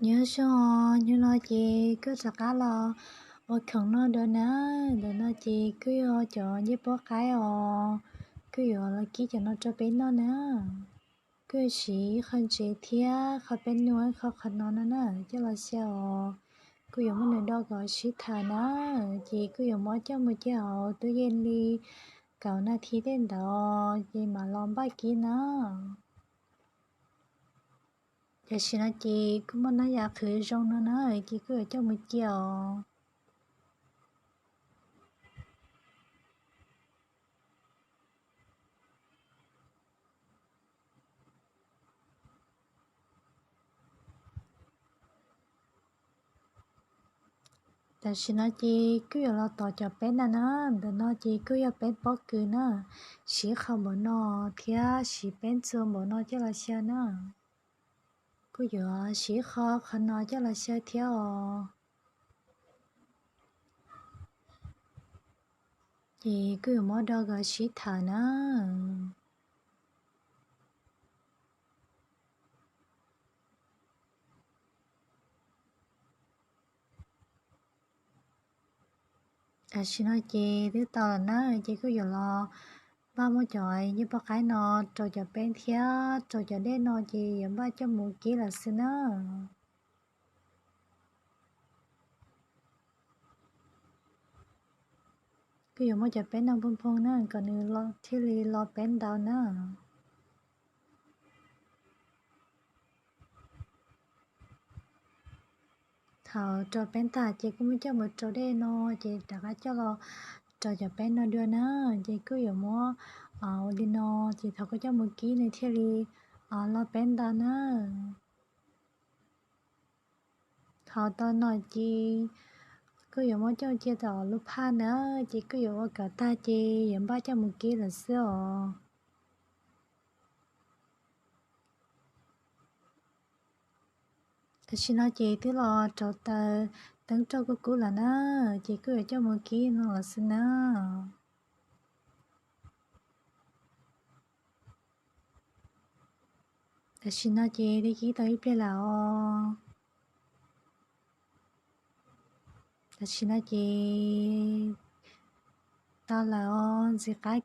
Nyob zoo os, hnub no ces kuj rov qab los ua khoom noj dua na. Ntawm no ces kuj yog cov ncej puab qaib os, kuj yuav los kib cov no rau peb noj na. Kuj yuav siv qhov ntsev thiab qhov peb nua, qhov qhov no no na coj los xyaw os. Kuj yuav muab nws do kom sib tham na, ces kuj yuav muab coj mus cia hauv tub yees li kaum nas this tej ntawd ces mam los npaj kib na. Tam sim no ces kuj muaj nab yam qhwv zoo no na, ces kuj yuav coj mus cia os. Tam sim no ces kuj yuav los tos cov peb na na. Ntawm no ces kuj yog peb pob kws na, siv qhov npaum no thiab siv peb txuas npaum no coj los xyaw na. Kuj yuav siv qhov qhov no coj los xyaw thiab os. Ces kuj yuav muab do kom sib tham na. Tam sim no ces twb tau lawm na, ces kuj yuav los npaj muab cov ncej puab qaib no rau cov peb thiab rau cov dej no ces yuav npaj coj mus kib lawm xwb na. Kuj yuav muab cov peb no nphoo nphoo na kom nws thiaj li los peb ntau na. Thaum rau peb tag ces kuj muab coj mus rau dej no, ces rov qab coj los rau cov peb no dua na. Ces kuj yuav muab ua li no, ces thaum kuj coj mus kib nws thiaj li los peb ntau na. Thaum tau no ces kuj yuav muab coj cia tom lub phaj na, ces kuj yuav ua kom tag ces yuav npaj coj mus kib lawm xwb os. Tam sim no ces twb los rauv taws, teeb roj kub kub lawm na, ces kuj yuav coj mus kib no lawm xwb na. Tam sim no ces twb kib tau ib pliag lawm os. Tam sim no ces tau lawm os, ntxim qab.